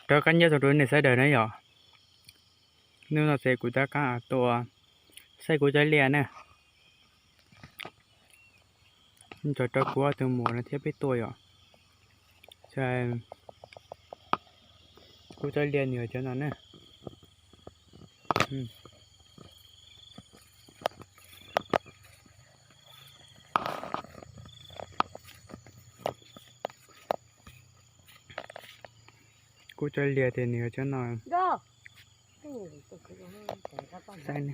Rov qab nyob zoo rau nej sawv daws na yom. Hnub no ces kuv rov qab tuaj saib kuv cov liaj na. Tso rau kuv ob tug muam no thiab peb tuaj yom. Kuv cov liaj nws yog cov no na. Kuv cov liaj ces nws yog cov no. Saib ne,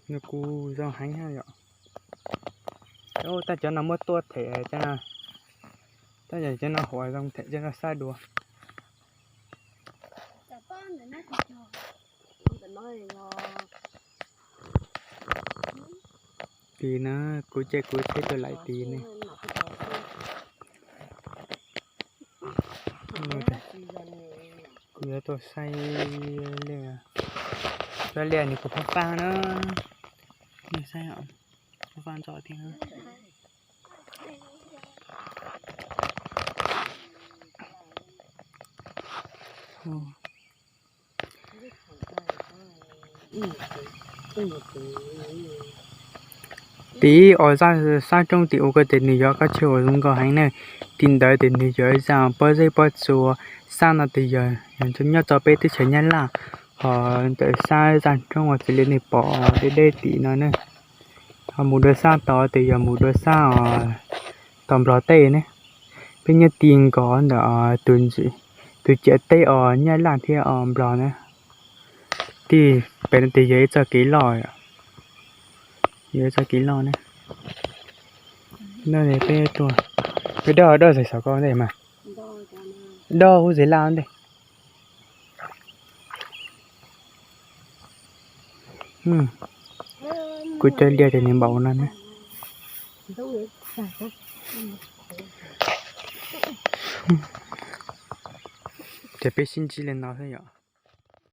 nws kuj zoo heev yom. Tab cov no muab tuaj them cov no, tab cov no huam zoo them cov no saib dua. Tis na, kuv caij kuv tsheb tuaj laim tis ne. Kuv yuav tuaj saib liaj, cov liaj nws kuj fab fab na. Nej saib, fab fab ntxov thiab. Tim ib os, zaj sab roob tim ub ko ces nws yog qab tswj uas zoo nkauj heev na. Tim ntawd ces nws yog ib zaj pob zeb pob tsuas. Sab no ces yog nyob rau peb teb chaws Nyab Laj, ho ntawm sab zaj roob uas txiv li nej pom deb deb tim no na. Ho mus dua sab tod ces yog mus dua sab os, tom Nplog teb ne. Peb nyob ti nkaus ntawm tus ciam teb os Nyab Laj thiab os Nplog na. Tij pem no ces yog ib txoj kev loj, yog ib txoj kev loj ne. No peb tuaj, peb doj doj zais saum ko ntej mas, doj hub zais laj ntej. Kuv cov liaj ces nws npaum no ne. Ces peb sib ntsib li no xwb yom.